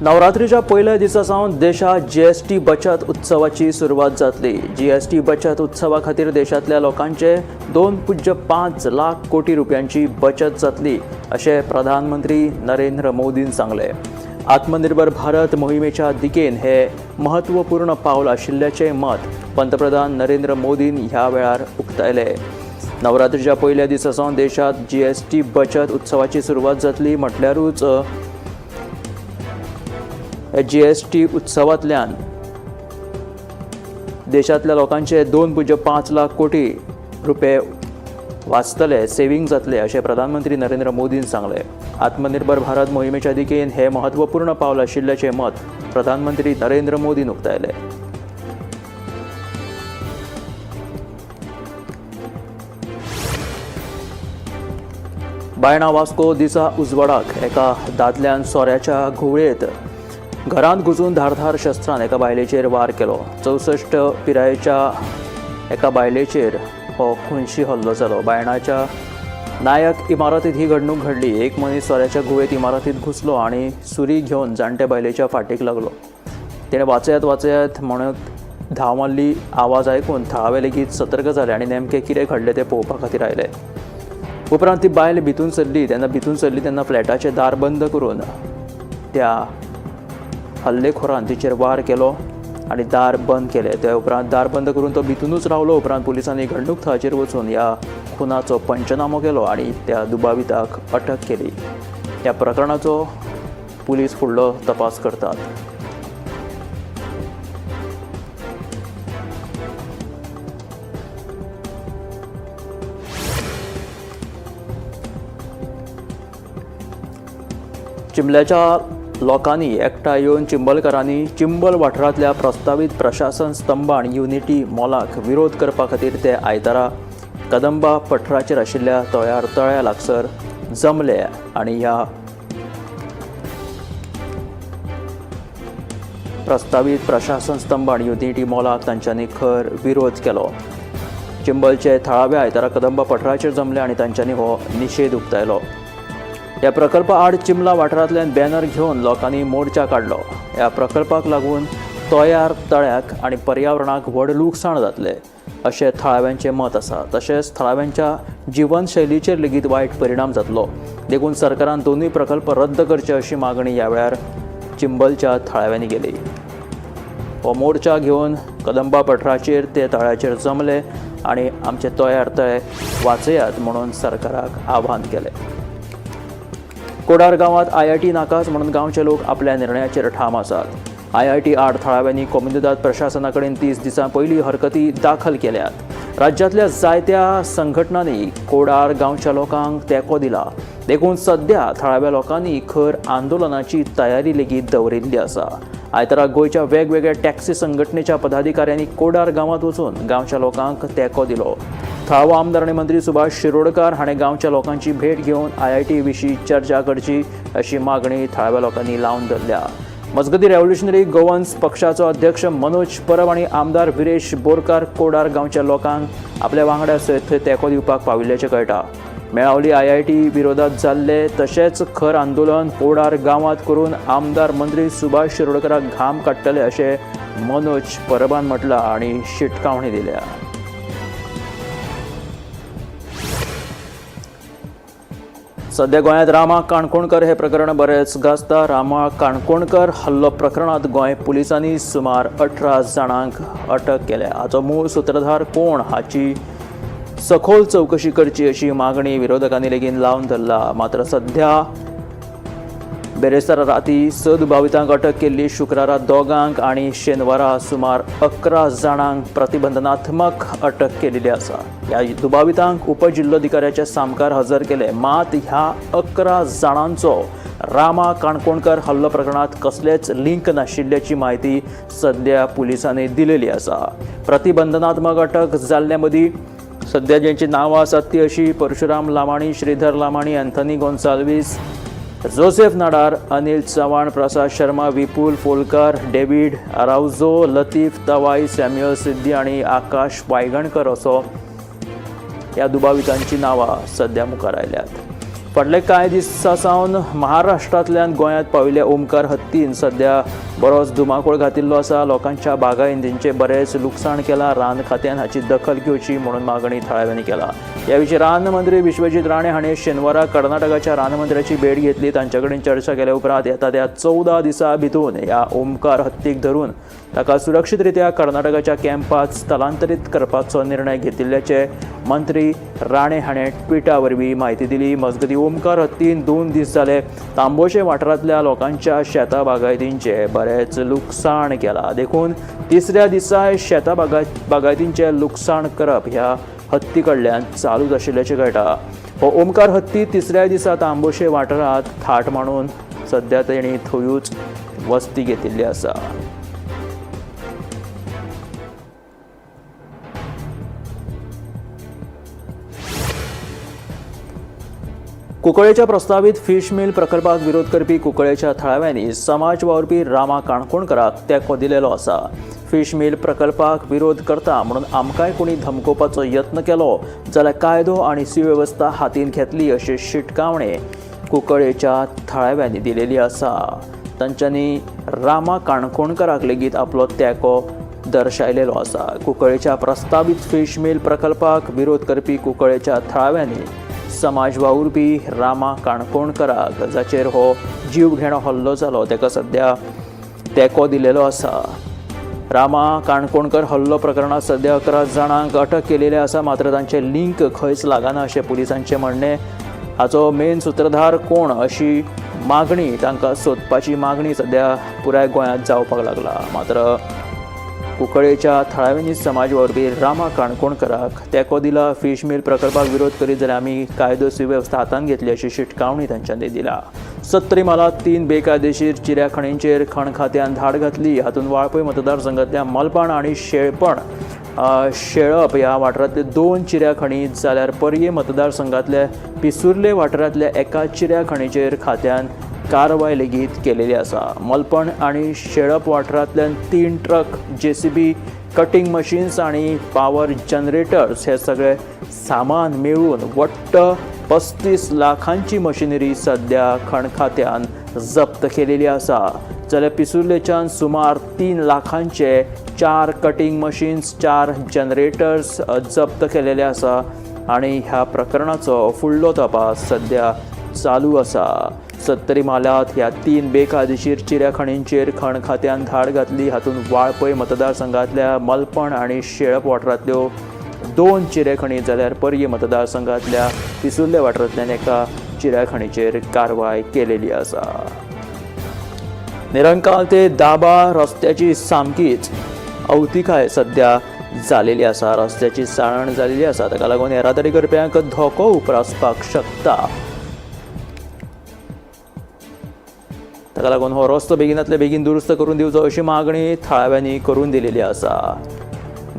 नवरात्रीच्या पयल्या दिसा सावन देशात जीएसटी बचत उत्सवाची सुरवात जातली. जीएसटी बचत उत्सवा खातीर देशांतल्या लोकांचे 2.5 लाख कोटी रुपयांची बचत जातली अशें प्रधानमंत्री नरेंद्र मोदीन सांगलें. आत्मनिर्भर भारत मोहिमेच्या दिकेन हे महत्वपूर्ण पावल आशिल्ल्याचें मत पंतप्रधान नरेंद्र मोदीन ह्या वेळार उक्तायलें. नवरात्रीच्या पयल्या दिसा सावन देशात जीएसटी बचत उत्सवाची सुरवात जातली. म्हटल्यारूच जीएसटी उत्सवांतल्यान देशांतल्या लोकांचे 2.5 लाख कोटी रुपये वाचतले, सेव्हिंग जातले अशें प्रधानमंत्री नरेंद्र मोदीन सांगलें. आत्मनिर्भर भारत मोहिमेच्या दिकेन हे महत्वपूर्ण पावल आशिल्ल्याचें मत प्रधानमंत्री नरेंद्र मोदीन उक्तायलें. बायणा वास्को दिसा उजवाडाक एका दादल्यान सोऱ्याच्या घुंवळेंत घरांत घुसून धारधार शस्त्रान एका बायलेचेर वार केलो. 64 पिरायेच्या एका बायलेचेर हो खुनशी हल्लो जालो. बायणाच्या नायक इमारतींत ही घडणूक घडली. एक मनीस सोऱ्याच्या घुंवळेंत इमारतींत घुसलो आनी सुरी घेवन जाणटे बायलेच्या फाटीक लागलो. तिणें वाचयात वाचयात म्हणत धांव मारली. आवाज आयकून थळावे लेगीत सतर्क जाले आनी नेमकें कितें घडलें तें पळोवपा खातीर आयले. उपरांत ती बायल भितून सरली. तेन्ना फ्लॅटाचें दार बंद करून त्या हल्लेखोरान तिचेर वार केलो आनी दार बंद केलें. त्या उपरांत दार बंद करून तो भितुनूच रावलो. उपरांत पुलिसांनी घडणूक थळाचेर वचून ह्या खुनाचो पंचनामो केलो आनी त्या दुबाविताक अटक केली. ह्या प्रकरणाचो पुलीस फुडलो तपास करतात. चिंबल्याच्या लोकांनी एकठांय येवन चिंबलकारांनी चिंबल वाठारांतल्या प्रस्तावीत प्रशासन स्तंभ आनी युनिटी मॉलाक विरोध करपा खातीर ते आयतारा कदंबा पठाराचेर आशिल्ल्या तोयार तळ्या लागसर जमले आनी ह्या प्रस्तावीत प्रशासन स्तंभ आनी युनिटी मॉलाक तांच्यांनी खर विरोध केलो. चिंबलचे थळावे आयतारा कदंबा पठाराचेर जमले आनी तांच्यांनी हो निशेध उक्तायलो. ह्या प्रकल्पा आड चिंबला वाठारांतल्यान बॅनर घेवन लोकांनी मोर्चा काडलो. ह्या प्रकल्पाक लागून तोयार तळ्याक आनी पर्यावरणाक व्हड लुकसाण जातलें अशें थळाव्यांचें मत आसा. तशेंच थळाव्यांच्या जिवनशैलीचेर लेगीत वायट परिणाम जातलो. देखून सरकारान दोनूय प्रकल्प रद्द करचे अशी मागणी ह्या वेळार चिंबलच्या थळाव्यांनी केली. हो मोर्चा घेवन कदंबा पठाराचेर ते तळ्याचेर जमले आनी आमचे तोयार तळे वाचयात म्हणून सरकाराक आव्हान केलें. कोडार गांवांत आयआयटी नाकाच म्हणून गांवचे लोक आपल्या निर्णयाचेर ठाम आसात. आयआयटी आड थळाव्यांनी कोमुनिदाद प्रशासना कडेन 30 दिसां पयलीं हरकती दाखल केल्यात. राज्यांतल्या जायत्या संघटनांनी कोडार गांवच्या लोकांक तेंको दिला. देखून सध्या थळाव्या लोकांनी खर आंदोलनाची तयारी लेगीत दवरिल्ली आसा. आयतारा गोंयच्या वेगवेगळ्या टॅक्सी संघटनेच्या पदाधिकाऱ्यांनी कोडार गांवांत वचून गांवच्या लोकांक तेंको दिलो. थळावो आमदार आनी मंत्री सुभाष शिरोडकार हाणें गांवच्या लोकांची भेट घेवन आयआयटी विशीं चर्चा करची अशी मागणी थळाव्या लोकांनी लावन धरल्या. मजगतीं रेव्होल्युशनरी गोवन्स पक्षाचो अध्यक्ष मनोज परब आनी आमदार विरेश बोरकार कोडार गांवच्या लोकांक आपल्या वांगड्या सयत थंय तेंको दिवपाक पाविल्ल्याचें कळटा. मेळावली आयआयटी विरोधात जाल्ले तशेंच खर आंदोलन कोडार गांवांत करून आमदार मंत्री सुभाष शिरोडकराक घाम काडटले अशें मनोज परबान म्हटलां आनी शिटकावणी दिल्या. सध्या गोंयांत रामा काणकोणकर हे प्रकरण बरेंच गाजता. रामा काणकोणकर हल्लो प्रकरणांत गोंय पुलिसांनी सुमार 18 जाणांक अटक केल्या. हाचो मूळ सुत्रधार कोण हाची सखोल चवकशी करची अशी मागणी विरोधकांनी लेगीत लावन धरला. मात्र सध्या बेरेस्तारा राती 6 दुबावितांक अटक केल्ली. शुक्रारा 2 आनी शेनवारा सुमार 11 जाणांक प्रतिबंधनात्मक अटक केलेली आसा. ह्या दुबावितांक उपजिल्लोधिकाऱ्याच्या सामकार हजर केले. मात ह्या 11 जाणांचो रामा काणकोणकर हल्लो प्रकरणांत कसलेच लिंक नाशिल्ल्याची म्हायती सध्या पुलिसांनी दिलेली आसा. प्रतिबंधनात्मक अटक जाल्ल्या मदीं सध्या ज्यांची नांवां आसात ती अशी: परशुराम लामाणी, श्रीधर लामाणी, अँथनी गोन्साल्वीस, जोसेफ नाडार, अनिल चव्हाण, प्रसाद शर्मा, विपुल फोलकर, डेव्हिड आरावजो, लतीफ तवाई, सॅम्युअल सिद्धी आणि आकाश वायगणकर असो ह्या दुबावितांची नांवां सध्या मुखार आयल्यात. फाटले कांय दिसां सावन महाराष्ट्रांतल्यान गोंयांत पाविल्ल्या ओमकार हत्तीन सध्या बरोच धुमाकूळ घातिल्लो आसा. लोकांच्या बागायतींचें बरेंच लुकसाण केलां. रान खात्यान हाची दखल घेवची म्हणून मागणी थळाव्यांनी केला. ह्या विशीं रान मंत्री विश्वजीत राणे हांणी शेनवारा कर्नाटकाच्या रानमंत्र्याची भेट घेतली. तांचे कडेन चर्चा केल्या उपरांत येता त्या 14 दिसां भितून ह्या ओमकार हत्तीक धरून ताका सुरक्षीतरित्या कर्नाटकाच्या कॅम्पात स्थलांतरीत करपाचो निर्णय घेतिल्ल्याचे मंत्री राणे हाणें ट्विटा वरवीं म्हायती दिली. मजगतीं ओमकार हत्तीन 2 दीस जाले तांबोशे वाठारांतल्या लोकांच्या शेता बागायतींचें बरेंच लुकसाण केलां. देखून तिसऱ्या दिसाय शेता बागायतींचें लुकसाण करप ह्या हत्ती कडल्यान चालूच आशिल्ल्याचें कळटा. हो ओमकार हत्ती तिसऱ्या दिसा तांबोशे वाठारांत थाट मांडून सध्या तेणी थंयूच वस्ती घेतिल्ली आसा. कुंकळेच्या प्रस्तावीत फिश मिल प्रकल्पाक विरोध करपी कुंकळेच्या थळाव्यांनी समाज वावुरपी रामा काणकोणकराक तेंको दिलेलो आसा. फिश मिल प्रकल्पाक विरोध करता म्हणून आमकांय कोणी धमकोवपाचो यत्न केलो जाल्यार कायदो आनी सुवेवस्था हातीन घेतली अशी शिटकावणी कुंकळेच्या थळाव्यांनी दिलेली आसा. तांच्यांनी रामा काणकोणकराक लेगीत आपलो तेंको दर्शायलेलो आसा. कुंकळेच्या प्रस्तावीत फिश मिल प्रकल्पाक विरोध करपी कुंकळेच्या थळाव्यांनी समाज वावुरपी रामा काणकोणकराक जाचेर हो जीव घेणो हल्लो जालो ताका सध्या तेंको दिलेलो आसा. रामा काणकोणकर हल्लो प्रकरणांत सध्या 11 जाणांक अटक केलेली आसा. मात्र तांचे लिंक खंयच लागना अशें पुलिसांचें म्हणणें. हाचो मेन सुत्रधार कोण अशी मागणी तांकां सोदपाची मागणी सध्या पुराय गोंयांत जावपाक लागला. मात्र कुंकळेच्या थळाव्यांनी समाज वावुरपी रामा काणकोणकराक तेंको दिला. फिश मिल प्रकल्पाक विरोध करीत जाल्यार आमी कायदो सुवेवस्था हातांत घेतली अशी शिटकावणी तांच्यांनी दिल्या. सत्तरी म्हालांत 3 बेकायदेशीर चिऱ्या खणींचेर खण खात्यान धाड घातली. हातूंत वाळपय मतदारसंघांतल्या मलपाण आनी शेळप ह्या वाठारांतले 2 चिऱ्या खणी जाल्यार पर्ये मतदारसंघांतल्या पिसुर्ले वाठारांतल्या एका चिऱ्या खणीचेर खात्यान कारवाय लेगीत केलेली आसा. मलपण आनी शेळप वाठारांतल्यान 3 ट्रक, जेसीबी, कटिंग मशीन्स आनी पावर जनरेटर्स हे सगळे सामान मेळून वट्ट 35 लाखांची मशिनरी सध्या खण खात्यान जप्त केलेली आसा. जाल्यार पिसुर्लेच्यान सुमार 3 लाखांचे 4 कटिंग मशीन्स, 4 जनरेटर्स जप्त केलेले आसा आनी ह्या प्रकरणाचो फुडलो तपास सध्या चालू आसा. सत्तरी म्हालांत ह्या 3 बेकायदेशीर चिऱ्या खणींचेर खण खात्यान धाड घातली. हातूंत वाळपय मतदारसंघांतल्या मलपण आनी शेळप वाठारांतल्यो 2 चिरे खणी जाल्यार पर्ये मतदारसंघांतल्या पिसुर्ले वाठारांतल्यान एका चिऱ्या खणीचेर कारवाय केलेली आसा. निरंकाल ते दाबा रस्त्याची सामकीच अवतिकाय सध्या जालेली आसा. रस्त्याची साळण जालेली आसा. ताका लागून येरादारी करप्यांक धोको उप्रासपाक शकता. ताका लागून हो रस्तो बेगिनातले बेगीन दुरुस्त करून दिवचो अशी मागणी थळाव्यांनी करून दिलेली आसा.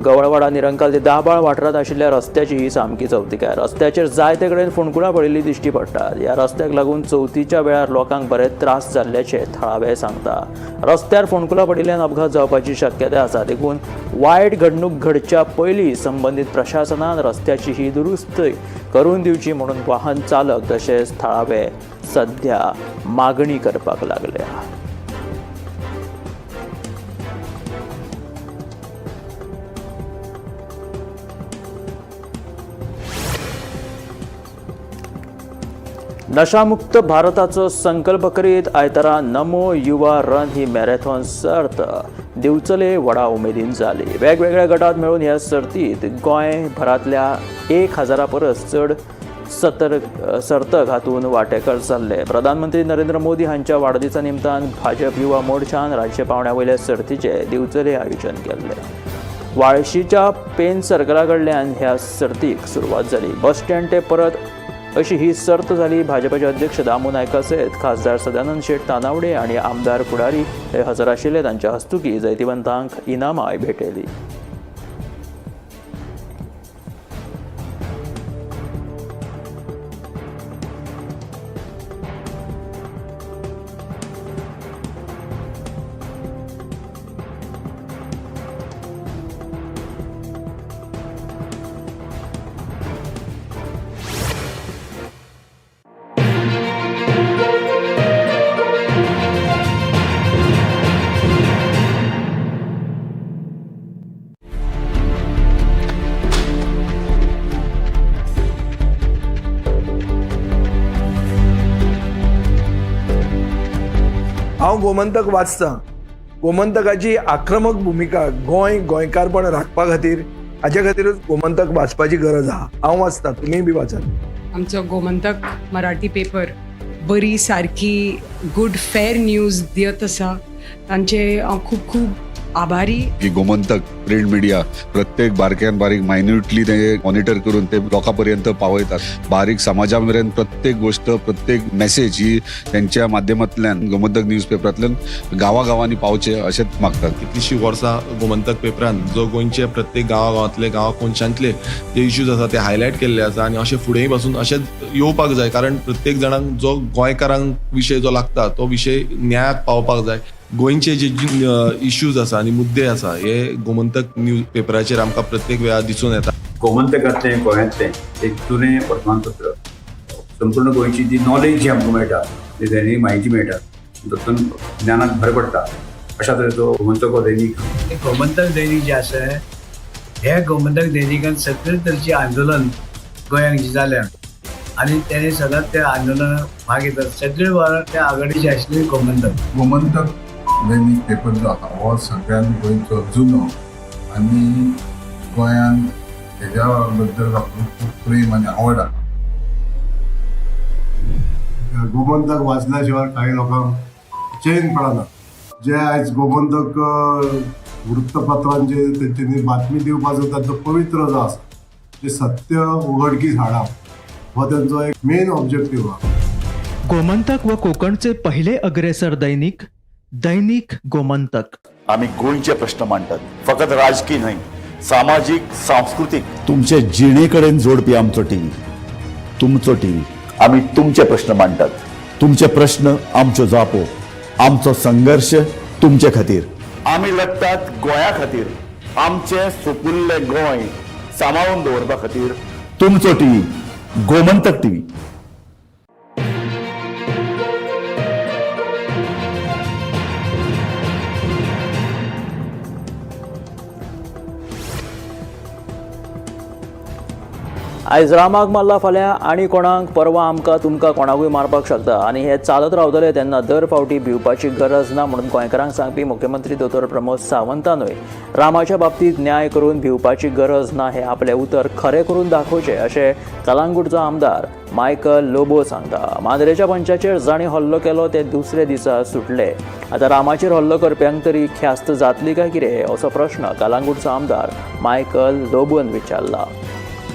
गवळवाडा निरंकाल ते दाबाळ वाठारांत आशिल्ल्या रस्त्याची ही सामकी चवतिकाय. रस्त्याचेर जायते कडेन फोंडकुलां पडिल्लीं दिश्टी पडटात. ह्या रस्त्याक लागून चवथीच्या वेळार लोकांक बरेच त्रास जाल्ल्याचे थळावे सांगता. रस्त्यार फोंडकुलां पडिल्ल्यान अपघात जावपाची शक्यताय आसा. देखून वायट घडणूक घडच्या पयलीं संबंदीत प्रशासनान रस्त्याची ही दुरुस्ती करून दिवची म्हणून वाहन चालक तशेंच थळावे सध्या मागणी करपाक लागल्या. नशामुक्त भारताचो संकल्प करीत आयतारा नमो युवा रन ही मॅरेथॉन सर्त दिवचले व्हडा उमेदीन जाली. वेगवेगळ्या गटात मेळून ह्या सर्तीत गोंयभरांतल्या 1000 परस चड सर्तक हातूंत वांटेकार जाल्ले. प्रधानमंत्री नरेंद्र मोदी हांच्या वाडदिसा निमतान भाजप युवा मोर्चान राज्य पावंड्या वयल्या सर्तीचें दिवचले आयोजन केल्लें. वाळशीच्या पेन सर्कला कडल्यान ह्या सर्तीक सुरवात जाली. बस स्टँड ते परत अशी ही सर्त जाली. भाजपाचे अध्यक्ष दामू नायका सयत खासदार सदानंद शेट तानावडे आनी आमदार फुडारी हे हजर आशिल्ले. तांच्या हस्तुकी जैतिवंतांक इनामांय भेटयली. हांव गोमंतक वाचतां. गोमंतकाची आक्रमक भुमिका गोंय गोंयकारपण राखपा खातीर, हाजे खातीरूच गोमंतक वाचपाची गरज आहा. हांव वाचतां, तुमीय बी वाचात. आमचो गोमंतक मराठी पेपर बरी सारकी गुड फेर न्यूज दियत आसा, तांचे हांव खूब खूब आभारी. की गोमंतक प्रिंट मिडिया प्रत्येक बारक्यान बारीक मायन्युटली ते मॉनिटर करून ते लोकां पर्यंत पावयतात. बारीक समाजा मेरेन प्रत्येक गोष्ट, प्रत्येक मेसेज ही त्यांच्या माध्यमांतल्यान गोमंतक न्यूज पेपरांतल्यान गांवागांवांनी पावचे अशेंच मागतात. कितलीशीं वर्सां गोमंतक पेपरान जो गोंयचे प्रत्येक गांवागांवांतले, गांवा कोनशांतले जे इश्यूज आसा ते हायलायट केल्ले आसा आनी अशें फुडेंय पासून अशेंच येवपाक जाय, कारण प्रत्येक जाणांक जो गोंयकारांक विशय जो लागता तो विशय न्यायाक पावपाक जाय. गोंयचे जे इश्यूज आसा आनी मुद्दे आसा हे गोमंतक न्यूज पेपराचेर आमकां प्रत्येक वेळार दिसून येता. गोमंतकांतलें गोंयांतलें एक जुनें वर्तमानपत्र, संपूर्ण गोंयची जी नॉलेज जी आमकां मेळटा, जी दैनीक म्हायती मेळटा, तातूंत ज्ञानाक भर पडटा. अशा तरेचो गोमंतक हो दैनीक. गोमंतक दैनीक जें आसा, हे गोमंतक दैनिकान सगळे तरेचें आंदोलन गोंयांत जें जाल्या आनी तेणे सदांच त्या आंदोलनाक भाग घेतात. सगळे वेळार त्या आघाडीचे आशिल्ले गोमंतक. गोमंतक दैनीक पेपर जो आसा हो सगळ्यान गोंयचो जुनो आनी गोंयान हेज्या बद्दल लोकांक खूब प्रेम आनी आवड आसा. गोमंतक वाचल्या शिवाय काही लोकांक चैन पडना. जे आयज गोमंतक वृत्तपत्रांचे तेंच्यांनी बातमी दिवपाचो तांचो पवित्र जो आसा, जे सत्य उघडकीस हाडप हो तेंचो एक मेन ऑब्जेक्टीव आहा. गोमंतक व कोकणचे पहिले अग्रेसर दैनिक, दैनिक गोमंतक. आमी गोंयचे प्रश्न मांडटात, फकत राजकी न्हय, सामाजीक, सांस्कृतीक. तुमचे जिणे कडेन जोडपी आमचो टीव्ही, तुमचो टीव्ही. आमी तुमचे प्रश्न मांडटात. तुमचे प्रश्न आमच्यो जापो, आमचो संघर्श तुमचे खातीर. आमी लडटात गोंया खातीर, आमचें सुपुल्लें गोंय सांबाळून दवरपा खातीर. तुमचो टीव्ही, गोमंतक टीव्ही. आयज रामाक मारला, फाल्यां आनी कोणाक, परवां आमकां तुमकां कोणाकूय मारपाक शकता आनी हे चालत रावतले तेन्ना दर फावटी भिवपाची गरज ना म्हणून गोंयकारांक सांगपी मुख्यमंत्री दोतोर प्रमोद सावंतानूय रामाच्या बाबतींत न्याय करून भिवपाची गरज ना हे आपलें उतर खरें करून दाखोवचें अशें कलांगूटचो आमदार मायकल लोबो सांगता. मांद्रेच्या पंचाचेर जांणी हल्लो केलो ते दुसरे दिसा सुटले. आतां रामाचेर हल्लो करप्यांक तरी ख्यास्त जातली काय कितें असो प्रश्न कलांगूटचो आमदार मायकल लोबोन विचारला.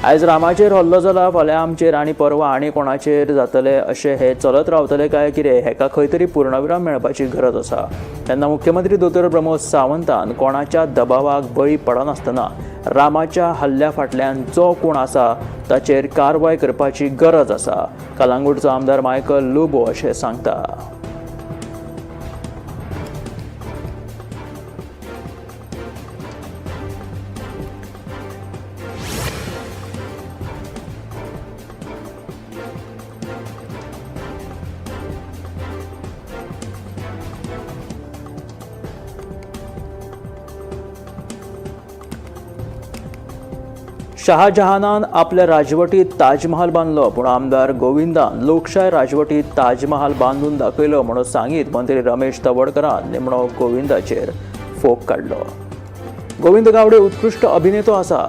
आयज रामाचेर हल्लो जाला, फाल्यां आमचेर आनी परवां आनी कोणाचेर जातले अशें हे चलत रावतले काय कितें हेका खंय तरी पूर्णविराम मेळपाची गरज आसा. तेन्ना मुख्यमंत्री दोतोर प्रमोद सावंतान कोणाच्या दबावाक बळी पडनासतना रामाच्या हल्ल्या फाटल्यान जो कोण आसा ताचेर कारवाय करपाची गरज आसा, कलांगूटचो आमदार मायकल लोबो अशें सांगता. शहाजहानान आपल्या राजवटीत ताजमहाल बांदलो, पूण आमदार गोविंदान लोकशाय राजवटीत ताजमहाल बांदून दाखयलो म्हणून सांगीत मंत्री रमेश तवडकरान निमणो गोविंदाचेर फोग काडलो. गोविंद गावडे उत्कृश्ट अभिनेतो आसा.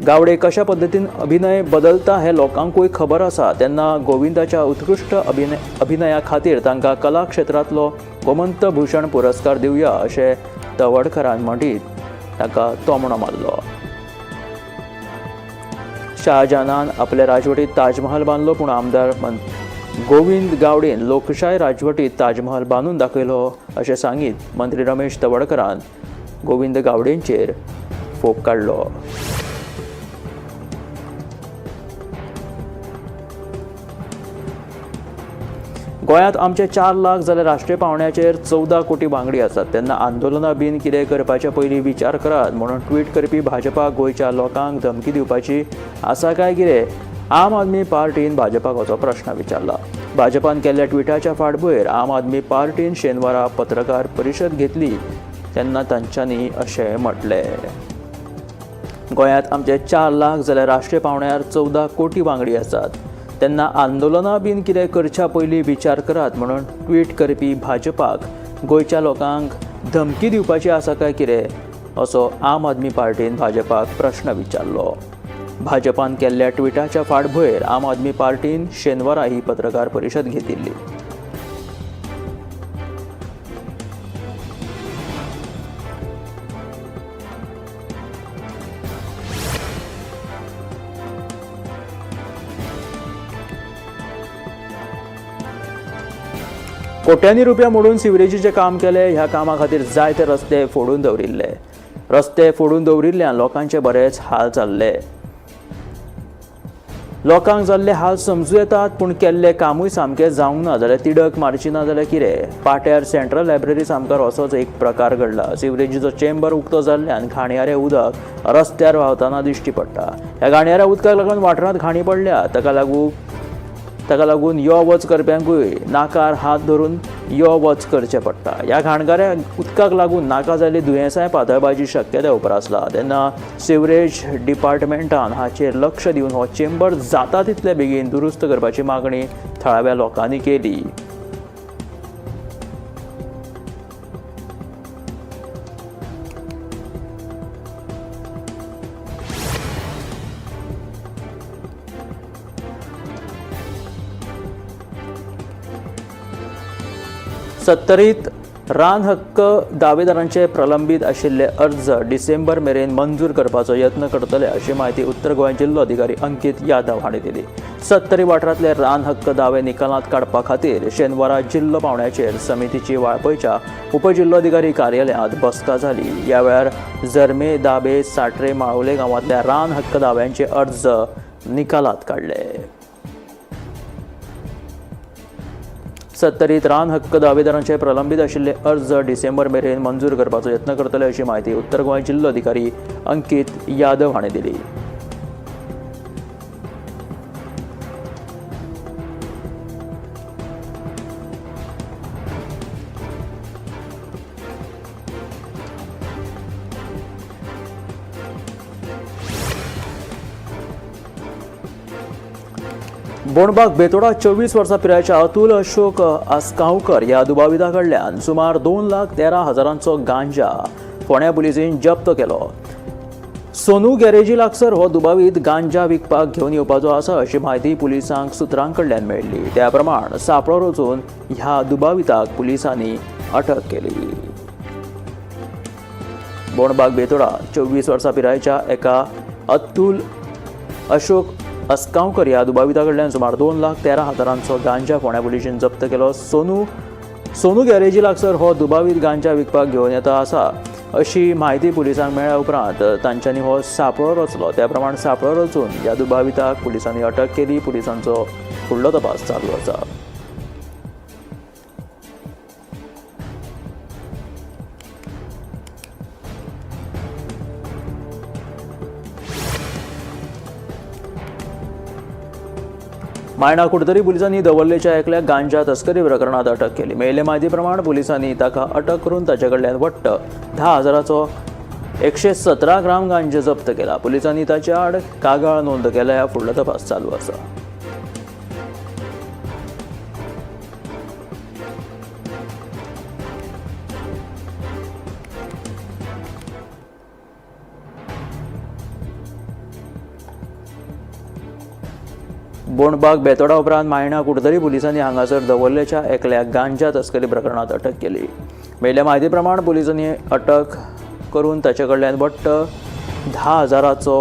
गावडे कशा पद्दतीन अभिनय बदलता हें लोकांकूय खबर आसा. तेन्ना गोविंदाच्या उत्कृश्ट अभिनया खातीर तांकां कला क्षेत्रांतलो गोमंत भूषण पुरस्कार दिवया अशें तवडकरान म्हणीत ताका तोमणो मारलो. शहाजहानान आपल्या राजवटीत ताजमहाल बांदलो, पूण आमदार गोविंद गावडेन लोकशाय राजवटीत ताजमहाल बांदून दाखयलो अशें सांगीत मंत्री रमेश तवडकरान गोविंद गावडेंचेर फोग काडलो. गोंयांत आमचे 4 लाख जाल्यार राष्ट्रीय पावंड्याचेर 14 कोटी वांगडी आसात. तेन्ना आंदोलनां बीन कितें करपाचे पयलीं विचार करात म्हणून ट्वीट करपी भाजपा गोंयच्या लोकांक धमकी दिवपाची आसा काय कितें, आम आदमी पार्टीन भाजपाक असो प्रश्न विचारला. भाजपान केल्ल्या ट्विटाच्या फाटभुंयेर आम आदमी पार्टीन शेनवारा पत्रकार परिशद घेतली तेन्ना तांच्यांनी अशें म्हटलें. गोंयांत आमचे 4 लाख जाल्यार राष्ट्रीय पावंड्यार 14 कोटी वांगडी आसात. तेन्ना आंदोलनां बीन कितें करच्या पयलीं विचार करात म्हणून ट्वीट करपी भाजपाक गोंयच्या लोकांक धमकी दिवपाची आसा काय कितें असो आम आदमी पार्टीन भाजपाक प्रश्न विचारलो. भाजपान केल्ल्या ट्विटाच्या फाटभुंयेर आम आदमी पार्टीन शेनवारा ही पत्रकार परिशद घेतिल्ली. कोट्यांनी रुपया मोडून सिवरेजीचें काम केलें. ह्या कामा खातीर जायते रस्ते फोडून दवरिल्ले. रस्ते फोडून दवरिल्ल्यान लोकांचे बरेच हाल जाल्ले. लोकांक जाल्ले हाल समजू येतात, पूण केल्लें कामूय सामकें जावंक ना जाल्यार तिडक मारची ना जाल्यार कितें. पाट्यार सेंट्रल लायब्ररी सामकार असोच एक प्रकार घडला. सिवरेजीचो चेंबर उक्तो जाल्ल्यान घाणयारें उदक रस्त्यार व्हांवतना दिश्टी पडटा. ह्या घाणयाऱ्या उदकाक लागून वाठारांत घाणी पडल्या. ताका लागून यो वच करप्यांकूय नाकार हात धरून यो वच करचें पडटा. ह्या घाणयाऱ्या उदकाक लागून नाका जाल्ली दुयेंसांय पातळपाची शक्यताय उप्रासला. तेन्ना सिवरेज डिपार्टमेंटान हाचेर लक्ष दिवन हो चेंबर जाता तितले बेगीन दुरुस्त करपाची मागणी थळाव्या लोकांनी केली. सत्तरीत रान हक्क दावेदारांचे प्रलंबीत आशिल्ले अर्ज डिसेंबर मेरेन मंजूर करपाचो यत्न करतले अशी म्हायती उत्तर गोंय जिल्लो अधिकारी अंकित यादव हांणी दिली. सत्तरी वाठारांतले रान हक्क दावे निकालांत काडपा खातीर शेनवारा जिल्लो पावंड्याचेर समितीची वाळपयच्या उपजिल्लोधिकारी कार्यालयांत बसका जाली. ह्या वेळार जर्मे, दाबे, साट्रे, माळवले गांवांतल्या रान हक्क दाव्यांचे अर्ज निकालांत काडले. सत्तरीत रान हक्क दावेदारांचे प्रलंबीत आशिल्ले अर्ज डिसेंबर मेरेन मंजूर करपाचो यत्न करतले अशी म्हायती उत्तर गोंय जिल्लोधिकारी अंकित यादव हांणी दिली. बोणबाग बेतोडा 24 वर्सां पिरायेच्या अतुल अशोक आसगांवकर ह्या दुबाविता कडल्यान सुमार 2,13,000 गांजा फोंड्या पुलिसेन जप्त केलो. सोनू गॅरेजी लागसर हो दुबावीत गांजा विकपाक घेवन येवपाचो आसा अशी म्हायती पुलिसांक सुत्रां कडल्यान मेळ्ळी. त्या प्रमाण सांपळो रचून ह्या दुबाविताक पुलिसांनी अटक केली. बोणबाग बेतोडा 24 वर्सां पिरायेच्या एका अतुल अशोक आसगांवकर ह्या दुबाविता कडल्यान सुमार 2,13,000 गांजा फोंड्या पुलिशेन जप्त केलो. सोनू गॅरेजी लागसर हो दुबावीत गांजा विकपाक घेवन येता आसा अशी म्हायती पुलिसांक मेळ्ळ्या उपरांत तांच्यांनी हो सांपळो रचलो. त्या प्रमाण सांपळो रचून ह्या दुबाविताक पुलिसांनी अटक केली. पुलिसांचो फुडलो तपास चालू आसा. मायणा कुडतरी पुलिसांनी दवर्लेच्या एकल्या गांजा तस्करी प्रकरणात अटक केली. मेळिल्ले म्हायती प्रमाण पुलिसांनी ताका अटक करून ताचे कडल्यान वट्ट 10,000चो 117 ग्राम गांजा जप्त केला. पुलिसांनी ताचे आड कागाळ नोंद केल्या. फुडलो तपास चालू आसा. बोणबाग बेतोडा उपरांत मायणा कुडतरी पुलिसांनी हांगासर दवर्लेच्या एकल्या गांजा तस्करी प्रकरणात अटक केली. मेळिल्ल्या म्हायती प्रमाण पुलिसांनी अटक करून ताचे कडल्यान वट्ट 10,000चो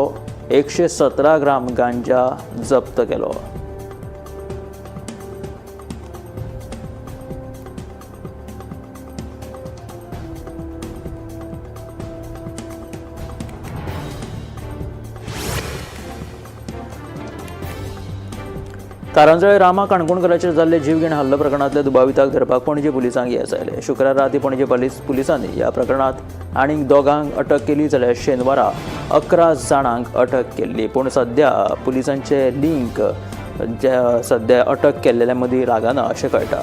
117 ग्राम गांजा जप्त केलो. कारंजळे रामा काणकोणकराचेर जाल्ले जीवघेण हल्लो प्रकरणांतल्या दुबाविताक धरपाक पणजे पुलिसांक येस आयलें. शुक्रार राती पणजे पुलिसांनी ह्या प्रकरणांत आनीक दोगांक अटक केली जाल्यार शेनवारा 11 जाणांक अटक केल्ली. पूण सद्या पुलिसांचे लिंक सद्या अटक केल्ल्या मदीं लागना अशें कळटा.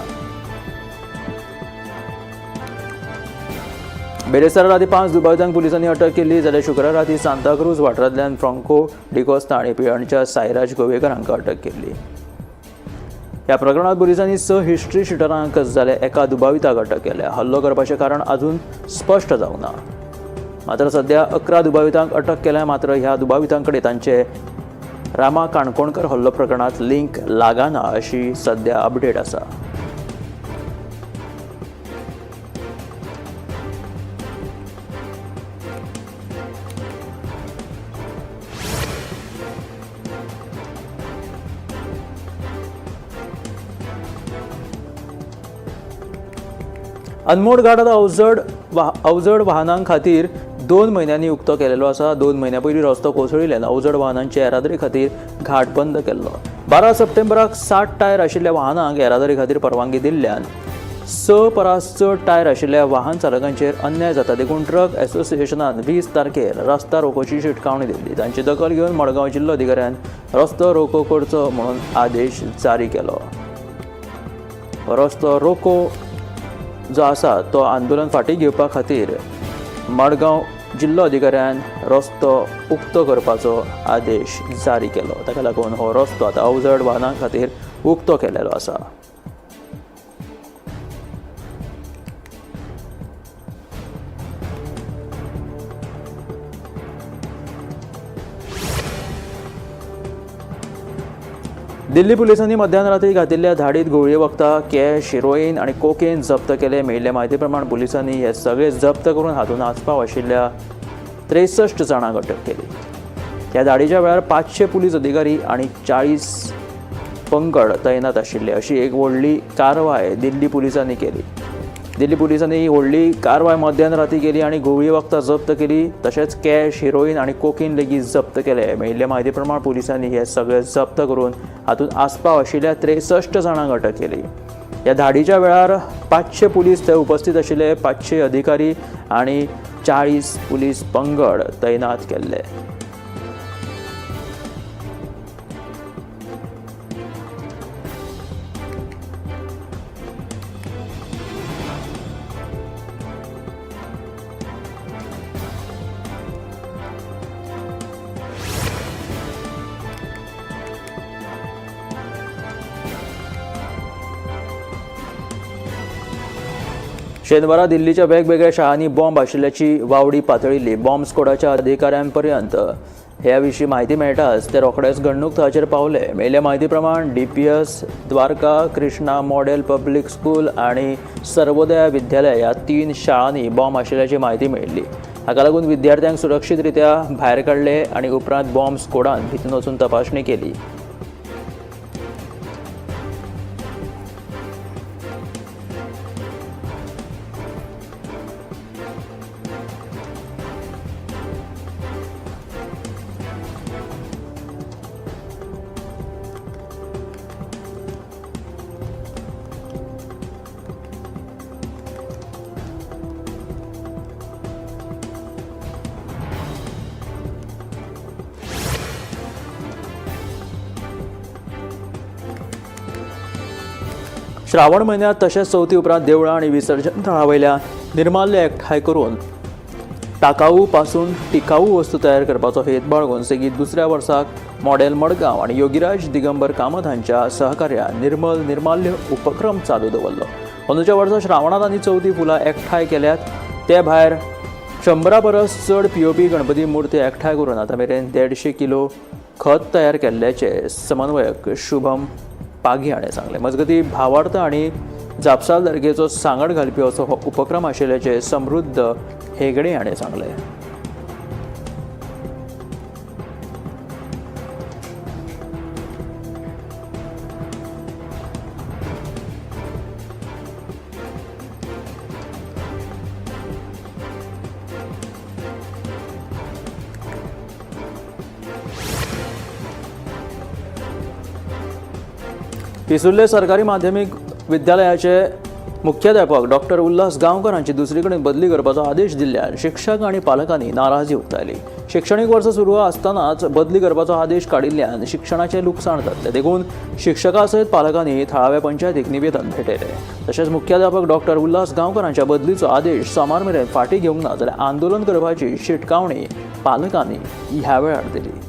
बेरेस्तारा राती 5 दुबावितांक पुलिसांनी अटक केली जाल्यार शुक्रार राती सांताक्रूज वाठारांतल्यान फ्रांको डिकोस्ता आनी पिळर्णच्या साईराज गोवेकर हांकां अटक केल्ली. ह्या प्रकरणात पुलिसांनी 6 हिस्ट्री शिटरांक जाल्यार एका दुबाविताक अटक केल्या. हल्लो करपाचें कारण अजून स्पश्ट जावंक ना. मात्र सध्या 11 दुबावितांक अटक केल्या. मात्र ह्या दुबावितांकडे तांचे रामा काणकोणकर हल्लो प्रकरणात लिंक लागना अशी सध्या अपडेट आसा. अनमोड घाट आतां अवजड वाहनां खातीर 2 म्हयन्यांनी उक्तो केलेलो आसा. 2 म्हयन्यां पयलीं रस्तो कोसळिल्ल्यान अवजड वाहनांचे येरादारी खातीर घाट बंद केल्लो. 12 सप्टेंबराक 60 टायर आशिल्ल्या वाहनांक येरादारी खातीर परवानगी दिल्ल्यान 6 परस चड टायर आशिल्ल्या वाहन चालकांचेर अन्याय जाता देखून ट्रक एसोसिएशनान 20 तारखेर रस्ता रोकोची शिटकावणी दिल्ली. तांची दखल घेवन मडगांव जिल्लो अधिकाऱ्यान रस्तो रोको करचो म्हणून आदेश जारी केलो. रस्तो रोको जो आसा तो आंदोलन फाटीं घेवपा खातीर मडगांव जिल्लो अधिकाऱ्यान रस्तो उक्तो करपाचो आदेश जारी केलो. ताका लागून हो रस्तो आतां अवजड वाहनां खातीर उक्तो केलेलो आसा. दिल्ली पुलिसांनी मध्यान राती घातिल्ल्या धाडीत घुंवळे वखदां, कॅश, हिरोईन आनी कोकेन जप्त केले. मेळिल्ले म्हायती प्रमाण पुलिसांनी हे सगळे जप्त करून हातूंत आस्पाव आशिल्ल्या 63 जाणांक अटक केली. ह्या धाडीच्या वेळार 500 पुलीस अधिकारी आनी 40 पंगड तैनात आशिल्ले अशी एक व्हडली कारवाय दिल्ली पुलिसांनी केली. दिल्ली पुलिसांनी ही व्हडली कारवाय मध्यान राती केली आनी घुंवळी वखदां जप्त केली. तशेंच कॅश, हिरोईन आनी कोकीन लेगीत जप्त केले. मेळिल्ले म्हायती प्रमाण पुलिसांनी हे सगळे जप्त करून हातूंत आस्पाव आशिल्ल्या 63 जाणांक अटक केली. ह्या धाडीच्या वेळार 500 पुलीस थंय उपस्थित आशिल्ले, 500 अधिकारी आनी 40 पुलीस पंगड तैनात केल्ले. शेनवारा दिल्लीच्या वेगवेगळ्या शाळांनी बॉम्ब आशिल्ल्याची वावडी पातळिल्ली. बॉम्ब स्क्वॉडाच्या अधिकाऱ्यांपर्यंत ह्या विशीं म्हायती मेळटाच ते रोखडेच घडणूक थळाचेर पावले. मेळिल्ल्या म्हायती प्रमाण DPS, Dwarka, Krishna model public school आनी सर्वोदया विद्यालय ह्या 3 शाळांनी बॉम्ब आशिल्ल्याची म्हायती मेळिल्ली. हाका लागून विद्यार्थ्यांक सुरक्षीतरित्या भायर काडले आनी उपरांत बॉम्ब स्क्वॉडान भितर वचून तपासणी केली. श्रावण म्हयन्यांत तशेंच चवथी उपरांत देवळां आनी विसर्जन थळां वयल्या निर्माल्य एकठांय करून टाकाऊ पासून टिकाऊ वस्तू तयार करपाचो हेत बाळगून सेगीत दुसऱ्या वर्साक मॉडेल मडगांव आनी योगीराज दिगंबर कामत हांच्या सहकार्यान निर्मल निर्माल्य उपक्रम चालू दवरलो. अंदूच्या वर्सा श्रावणांत आनी चवथी फुलां एकठांय केल्यात. ते भायर 100 परस चड पीओपी गणपती मूर्ती एकठांय करून आतां मेरेन 150 किलो खत तयार केल्ल्याचें समन्वयक शुभम पागी हाणें सांगलें. मजगतीं भावार्थ आनी जापसालदारकेचो सांगड घालपी असो हो उपक्रम आशिल्ल्याचें समृद्ध हेगडे हाणें सांगलें. पिसुर्ले सरकारी माध्यमीक विद्यालयाचे मुख्याध्यापक डॉक्टर उल्हास गांवकर हांची दुसरी कडेन बदली करपाचो आदेश दिल्ल्यान शिक्षक आनी पालकांनी नाराजी उक्तायली. शिक्षणीक वर्स सुरू आसतनाच बदली करपाचो आदेश काडिल्ल्यान शिक्षणाचें लुकसाण जातलें देखून शिक्षकां सयत पालकांनी थळाव्या पंचायतीक निवेदन भेटयलें. तशेंच मुख्याध्यापक डॉक्टर उल्हास गांवकर हांच्या बदलीचो आदेश सोमार मेरेन फाटीं घेवंक ना जाल्यार आंदोलन करपाची शिटकावणी पालकांनी ह्या वेळार दिली.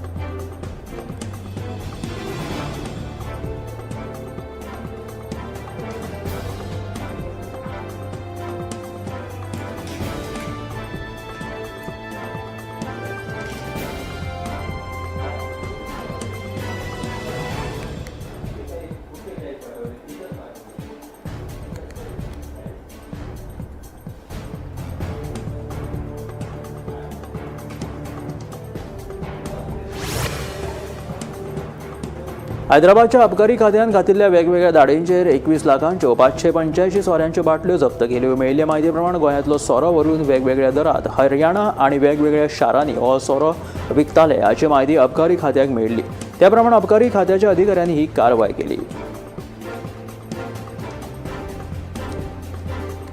हैदराबादच्या अबकारी खात्यान घातिल्ल्या वेगवेगळ्या धाडींचेर 21 लाखांच्यो 585 सोऱ्यांच्यो बाटल्यो जप्त केल्यो. मेळिल्ले म्हायती प्रमाण गोंयांतलो सोरो व्हरून वेगवेगळ्या दरात हरियाणा आनी वेगवेगळ्या शारांनी हो सोरो विकताले हाची म्हायती अबकारी खात्याक मेळिल्ली. त्या प्रमाण अबकारी खात्याच्या अधिकाऱ्यांनी ही कारवाय केली.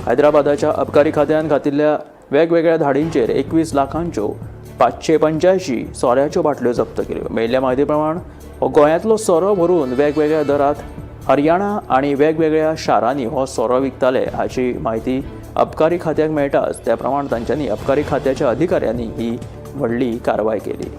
हैदराबादाच्या अबकारी खात्यान घातिल्ल्या वेगवेगळ्या धाडींचेर 21 लाखांच्यो 585 सोऱ्याच्यो बाटल्यो जप्त केल्यो. मेळिल्ल्या म्हायती प्रमाण हो गोंयांतलो सोरो व्हरून वेगवेगळ्या दरात हरियाणा आनी वेगवेगळ्या शारांनी हो सोरो विकताले हाची म्हायती अबकारी खात्याक मेळटाच त्या प्रमाण तांच्यांनी अबकारी खात्याच्या अधिकाऱ्यांनी ही व्हडली कारवाय केली.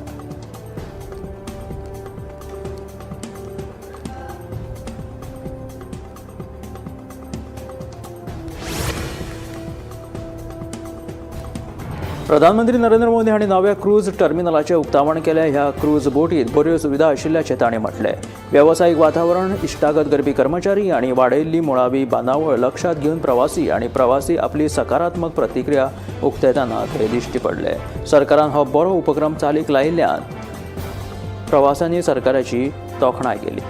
प्रधानमंत्री नरेंद्र मोदी हांणी नव्या क्रूज टर्मिनलाचें उक्तावण केलें. ह्या क्रूज बोटीत बऱ्यो सुविधा आशिल्ल्याचें तांणी म्हटलें. वेवसायीक वातावरण, इश्टागत करपी कर्मचारी आनी वाडयिल्ली मुळावी बांदावळ लक्षांत घेवन प्रवासी आनी प्रवासी आपली सकारात्मक प्रतिक्रिया उक्तायतना थंय दिश्टी पडले. सरकारान हो बरो उपक्रम चालीक लायिल्ल्यान प्रवाशांनी सरकाराची तोखणाय केली.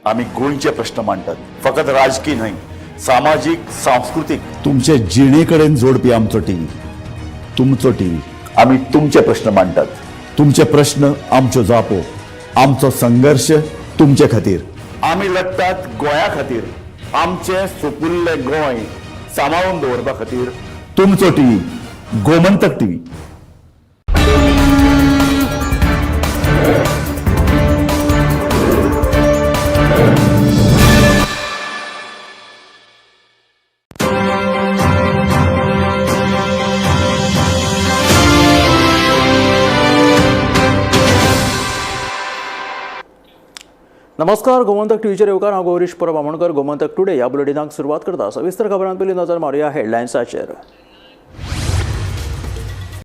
आमी गोंयचे प्रश्न मांडटात, फकत राजकी न्हय, सामाजीक, सांस्कृतीक. तुमचे जिणे कडेन जोडपी आमचो टीव्ही, तुमचो टीव्ही. आमी तुमचे प्रश्न मांडटात, तुमचे प्रश्न आमच्यो जापो, आमचो संघर्श तुमचे खातीर. आमी लढटात गोंया खातीर, आमचें सुपुल्लें गोंय सांबाळून दवरपा खातीर. तुमचो टीव्ही, गोमंतक टीव्ही. नमस्कार, गोमंतक टीव्हीचेर येवकार. हांव गौरीश परब आमोणकर. गोमंतक टुडे ह्या बुलेटिनाक सुरवात करता. सविस्तर खबरां पयलीं नजर मारुया हेडलायन्साचेर.